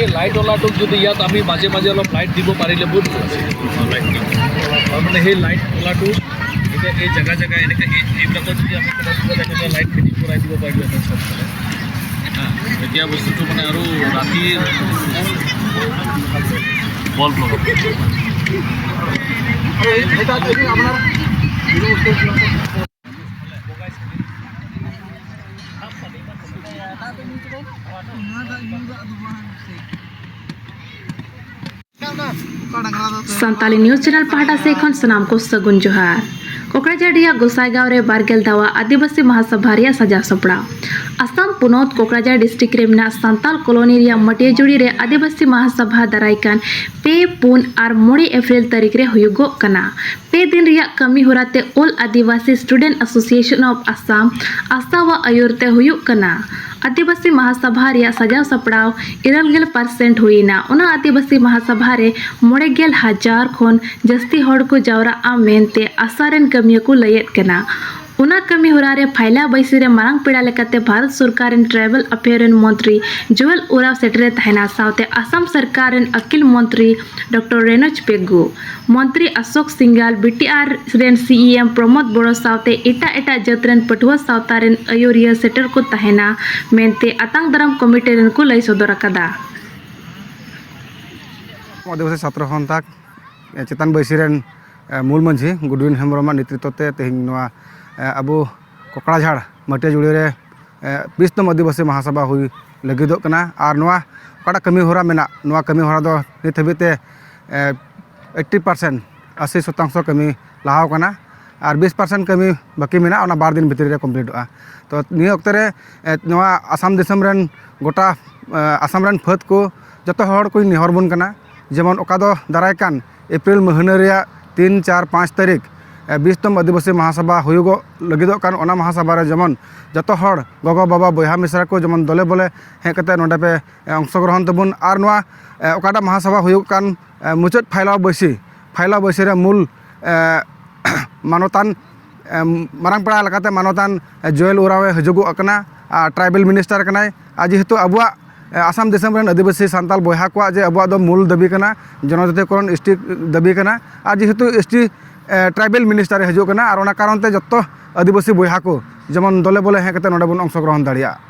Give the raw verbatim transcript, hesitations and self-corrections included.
এই লাইট অলাটোক যদি ইয়াত আমি মাজে মাজে অলপ লাইট দিব পাৰিলে বহুত ভাল আছিল। লাইট দিব। তাৰমানে সেই লাইট অলাটো এতিয়া এই জেগা জেগা এনেকে এই, এইবিলাকত যদি আমি ক'ৰবাত ক'ৰবাত এনেকে লাইট ফিটিং কৰাই দিব পাৰিলোহেঁতেন চবফালে। হা, তেতিয়া বস্তুটো মানে আৰু ৰাতি বল্ব লগাব। ᱥᱟᱱᱛᱟᱲᱤ ᱱᱤᱭᱩᱡᱽ ᱪᱮᱱᱮᱞ ᱯᱟᱦᱴᱟ ᱥᱮᱫ ᱠᱷᱚᱱ ᱥᱟᱱᱟᱢ ᱠᱚ ᱥᱟᱹᱜᱩᱱ ᱡᱚᱦᱟᱨ᱾ ᱠᱚᱠᱲᱟᱡᱟᱲ ᱨᱮᱭᱟᱜ ᱜᱚᱥᱟᱭᱜᱟᱸᱣ ᱨᱮ ᱵᱟᱨ ᱜᱮᱞ ᱫᱷᱟᱣᱟ ᱟᱹᱫᱤᱵᱟᱹᱥᱤ ᱢᱟᱦᱟᱥᱟᱵᱷᱟ ᱨᱮᱭᱟᱜ ᱥᱟᱡᱟᱣ ᱥᱟᱯᱲᱟᱣ᱾ ᱟᱥᱟᱢ ᱯᱚᱱᱚᱛ ᱠᱚᱠᱲᱟᱡᱟᱲ ᱰᱤᱥᱴᱨᱤᱠᱴ ᱨᱮ ᱢᱮᱱᱟᱜ ᱥᱟᱱᱛᱟᱞ ᱠᱚᱞᱳᱱᱤ ᱨᱮᱭᱟᱜ ᱢᱟᱹᱴᱤᱭᱟᱹᱡᱩᱲᱤ ᱨᱮ ᱟᱹᱫᱤᱵᱟᱹᱥᱤ ᱢᱟᱦᱟᱥᱟᱵᱷᱟ ᱫᱟᱨᱟᱭ ᱠᱟᱱ ᱯᱮ, ᱯᱩᱱ ᱟᱨ ᱢᱚᱬᱮ ᱮᱯᱨᱤᱞ ᱛᱟᱹᱨᱤᱠᱷ ᱨᱮ ᱦᱩᱭᱩᱜᱚᱜ ᱠᱟᱱᱟ᱾ ᱯᱮ ᱫᱤᱱ ᱨᱮᱭᱟᱜ ᱠᱟᱹᱢᱤ ᱦᱚᱨᱟ ᱛᱮ All Adivasi Student Association of Assam, ᱟᱥᱟᱣᱟᱜ ᱟᱹᱭᱩᱨ ᱛᱮ ᱦᱩᱭᱩᱜ ᱠᱟᱱᱟ᱾ ᱟᱹᱫᱤᱵᱟᱹᱥᱤ ᱢᱟᱦᱟᱥᱟᱵᱷᱟ ᱨᱮᱭᱟᱜ ᱥᱟᱡᱟᱣ ᱥᱟᱯᱲᱟᱣ ᱤᱨᱟᱹᱞ ᱜᱮᱞ ᱯᱟᱨᱥᱮᱱᱴ ᱦᱩᱭᱮᱱᱟ᱾ ᱚᱱᱟ ᱟᱹᱫᱤᱵᱟᱹᱥᱤ ᱢᱟᱦᱟᱥᱟᱵᱷᱟ ᱨᱮ ᱢᱚᱬᱮ ᱜᱮᱞ ᱦᱟᱡᱟᱨ ᱠᱷᱚᱱ ᱡᱟᱹᱥᱛᱤ ᱦᱚᱲ ᱠᱚ ᱡᱟᱣᱨᱟᱜᱼᱟ ᱢᱮᱱᱛᱮ ᱟᱥᱟ ᱨᱮᱱ ᱠᱟᱹᱢᱤᱭᱟᱹ ᱠᱚ ᱞᱟᱹᱭᱮᱫ ᱠᱟᱱᱟ᱾ ᱚᱱᱟ ᱠᱟᱹᱢᱤ ᱦᱚᱨᱟ ᱨᱮ ᱯᱷᱟᱭᱞᱟ ᱵᱟᱹᱭᱥᱤ ᱨᱮ ᱢᱟᱨᱟᱝ ᱯᱮᱲᱟ ᱞᱮᱠᱟᱛᱮ ᱵᱷᱟᱨᱚᱛ ᱥᱚᱨᱠᱟᱨ ᱨᱮᱱ ᱴᱨᱟᱭᱵᱟᱞ ᱟᱯᱷᱮᱭᱟᱨ ᱨᱮᱱ ᱢᱚᱱᱛᱨᱤ ᱡᱩᱣᱮᱞ ᱳᱨᱟᱣ ᱥᱮᱴᱮᱨᱮ ᱛᱟᱦᱮᱱᱟ, ᱥᱟᱶᱛᱮ ᱟᱥᱟᱢ ᱥᱚᱨᱠᱟᱨ ᱨᱮᱱ ᱟᱹᱠᱤᱞ ᱢᱚᱱᱛᱨᱤ ᱰᱚᱠᱴᱚᱨ ᱨᱮᱱᱳᱡᱽ ᱯᱮᱜᱩ, ᱢᱚᱱᱛᱨᱤ ᱟᱥᱳᱠ ᱥᱤᱝᱜᱟᱞ, ᱵᱤᱴᱤᱟᱨ ᱨᱮᱱ ᱥᱤᱤᱮᱢ ᱯᱨᱚᱢᱳᱫ ᱵᱚᱲᱚ ᱥᱟᱶᱛᱮ ᱮᱴᱟᱜ ᱮᱴᱟᱜ ᱡᱟᱹᱛ ᱨᱮᱱ ᱯᱟᱹᱴᱷᱩᱣᱟᱹ ᱥᱟᱶᱛᱟ ᱨᱮᱱ ᱟᱹᱭᱩᱨᱤᱭᱟᱹ ᱥᱮᱴᱮᱨ ᱠᱚ ᱛᱟᱦᱮᱱᱟ ᱢᱮᱱᱛᱮ ᱟᱛᱟᱝ ᱫᱟᱨᱟᱢ ᱠᱚᱢᱤᱴᱤ ᱨᱮᱱ ᱠᱚ ᱞᱟᱹᱭ ᱥᱚᱫᱚᱨ ᱟᱠᱟᱫᱟ᱾ ᱟᱹᱫᱤᱵᱟᱹᱥᱤ ᱪᱷᱟᱛᱨᱚ ᱥᱚᱱᱛᱷᱟ ᱪᱮᱛᱟᱱ ᱵᱟᱹᱭᱥᱤ ᱨᱮᱱ ᱢᱩᱞ ᱢᱟᱹᱡᱷᱤ ᱜᱩᱰᱣᱤᱱ ᱦᱮᱢᱵᱨᱚᱢᱟᱜ ᱱᱮᱛᱨᱤᱛᱵ ᱛᱮ ᱛᱮᱦᱮᱧ ᱱᱚᱣᱟ ᱟᱵᱚ ᱠᱚᱠᱲᱟᱡᱷᱟᱲ ᱢᱟᱹᱴᱤᱭᱟᱹ ᱡᱩᱲᱤ ᱨᱮ ᱵᱤᱥᱛᱚᱢ ᱟᱹᱫᱤᱵᱟᱹᱥᱤ ᱢᱟᱦᱟᱥᱟᱵᱷᱟ ᱦᱩᱭ ᱞᱟᱹᱜᱤᱫᱚᱜ ᱠᱟᱱᱟ᱾ ᱟᱨ ᱱᱚᱣᱟ ᱚᱠᱟᱴᱟᱜ ᱠᱟᱹᱢᱤ ᱦᱚᱨᱟ ᱢᱮᱱᱟᱜ, ᱱᱚᱣᱟ ᱠᱟᱹᱢᱤ ᱦᱚᱨᱟ ᱫᱚ ᱱᱤᱛ ᱦᱟᱹᱵᱤᱡ ᱛᱮ ᱮᱭᱤᱴᱴᱤ ᱯᱟᱨᱥᱮᱱᱴ, ᱟᱥᱤ ᱥᱚᱛᱟᱝᱥᱚ ᱠᱟᱹᱢᱤ ᱞᱟᱦᱟᱣ ᱠᱟᱱᱟ᱾ ᱟᱨ ᱵᱤᱥ ᱯᱟᱨᱥᱮᱱᱴ ᱠᱟᱹᱢᱤ ᱵᱟᱹᱠᱤ ᱢᱮᱱᱟᱜᱼᱟ, ᱚᱱᱟ ᱵᱟᱨ ᱫᱤᱱ ᱵᱷᱤᱛᱨᱤ ᱨᱮ ᱠᱚᱢᱯᱞᱤᱴᱚᱜᱼᱟ᱾ ᱛᱚ ᱱᱤᱭᱟᱹ ᱚᱠᱛᱮ ᱨᱮ ᱱᱚᱣᱟ ᱟᱥᱟᱢ ᱫᱤᱥᱚᱢ ᱨᱮᱱ ᱜᱚᱴᱟ ᱟᱥᱟᱢ ᱨᱮᱱ ᱯᱷᱟᱹᱫ ᱠᱚ ᱡᱚᱛᱚ ᱦᱚᱲ ᱠᱚᱧ ᱱᱮᱦᱚᱨ ᱵᱚᱱ ᱠᱟᱱᱟ, ᱡᱮᱢᱚᱱ ᱚᱠᱟ ᱫᱚ ᱫᱟᱨᱟᱭ ᱠᱟᱱ ᱮᱯᱨᱤᱞ ᱢᱟᱹᱦᱱᱟᱹ ᱨᱮᱭᱟᱜ ᱛᱤᱱ, ᱪᱟᱨ, ᱯᱟᱸᱪ ᱛᱟᱹᱨᱤᱠᱷ ᱵᱤᱥᱛᱚᱢ ᱟᱹᱫᱤᱵᱟᱹᱥᱤ ᱢᱟᱦᱟᱥᱟᱵᱷᱟ ᱦᱩᱭᱩᱜᱚᱜ ᱞᱟᱹᱜᱤᱫᱚᱜ ᱠᱟᱱ, ᱚᱱᱟ ᱢᱟᱦᱟᱥᱟᱵᱷᱟ ᱨᱮ ᱡᱮᱢᱚᱱ ᱡᱚᱛᱚ ᱦᱚᱲ ᱜᱚᱜᱚ ᱵᱟᱵᱟ ᱵᱚᱭᱦᱟ ᱢᱤᱥᱨᱟ ᱠᱚ ᱡᱮᱢᱚᱱ ᱫᱚᱞᱮ ᱵᱚᱞᱮ ᱦᱮᱡ ᱠᱟᱛᱮ ᱱᱚᱰᱮ ᱯᱮ ᱚᱝᱥᱚᱜᱨᱚᱦᱚᱱ ᱛᱟᱵᱚᱱ᱾ ᱟᱨ ᱱᱚᱣᱟ ᱚᱠᱟᱴᱟᱜ ᱢᱟᱦᱟᱥᱟᱵᱷᱟ ᱦᱩᱭᱩᱜ ᱠᱟᱱ ᱢᱩᱪᱟᱹᱫ ᱯᱷᱟᱭᱞᱟᱣ ᱵᱟᱹᱭᱥᱤ, ᱯᱷᱟᱭᱞᱟᱣ ᱵᱟᱹᱭᱥᱤ ᱨᱮ ᱢᱩᱞ ᱢᱟᱱᱚᱛᱟᱱ ᱢᱟᱨᱟᱝ ᱯᱮᱲᱟ ᱞᱮᱠᱟᱛᱮ ᱢᱟᱱᱚᱛᱟᱱ ᱡᱳᱭᱮᱞ ᱳᱨᱟᱣ ᱮ ᱦᱤᱡᱩᱜᱚᱜ ᱠᱟᱱᱟ᱾ ᱟᱨ ᱴᱨᱟᱭᱵᱮᱞ ᱢᱤᱱᱤᱥᱴᱟᱨ ᱠᱟᱱᱟᱭ᱾ ᱟᱨ ᱡᱮᱦᱮᱛᱩ ᱟᱵᱚᱣᱟᱜ ᱟᱥᱟᱢ ᱫᱤᱥᱚᱢ ᱨᱮᱱ ᱟᱹᱫᱤᱵᱟᱹᱥᱤ ᱥᱟᱱᱛᱟᱲ ᱵᱚᱭᱦᱟ ᱠᱚᱣᱟᱜ ᱡᱮ ᱟᱵᱚᱣᱟᱜ ᱫᱚ ᱢᱩᱞ ᱫᱟᱹᱵᱤ ᱠᱟᱱᱟ, ᱡᱚᱱᱚᱡᱟᱛᱤᱭᱚᱠᱚᱨᱚᱱ, ᱮᱥ ᱴᱤ ᱫᱟᱹᱵᱤ ᱠᱟᱱᱟ᱾ ᱟᱨ ᱡᱮᱦᱮᱛᱩ ᱮᱥ ᱴᱤ ᱴᱨᱟᱭᱵᱮᱞ ᱢᱤᱱᱤᱥᱴᱟᱨ ᱮ ᱦᱤᱡᱩᱜ ᱠᱟᱱᱟ, ᱟᱨ ᱚᱱᱟ ᱠᱟᱨᱚᱱ ᱛᱮ ᱡᱚᱛᱚ ᱟᱹᱫᱤᱵᱟᱹᱥᱤ ᱵᱚᱭᱦᱟ ᱠᱚ ᱡᱮᱢᱚᱱ ᱫᱚᱞᱮ ᱵᱚᱞᱮ ᱦᱮᱡ ᱠᱟᱛᱮ ᱱᱚᱰᱮ ᱵᱚᱱ ᱚᱝᱥᱚᱜᱨᱚᱦᱚᱱ ᱫᱟᱲᱮᱭᱟᱜᱼᱟ᱾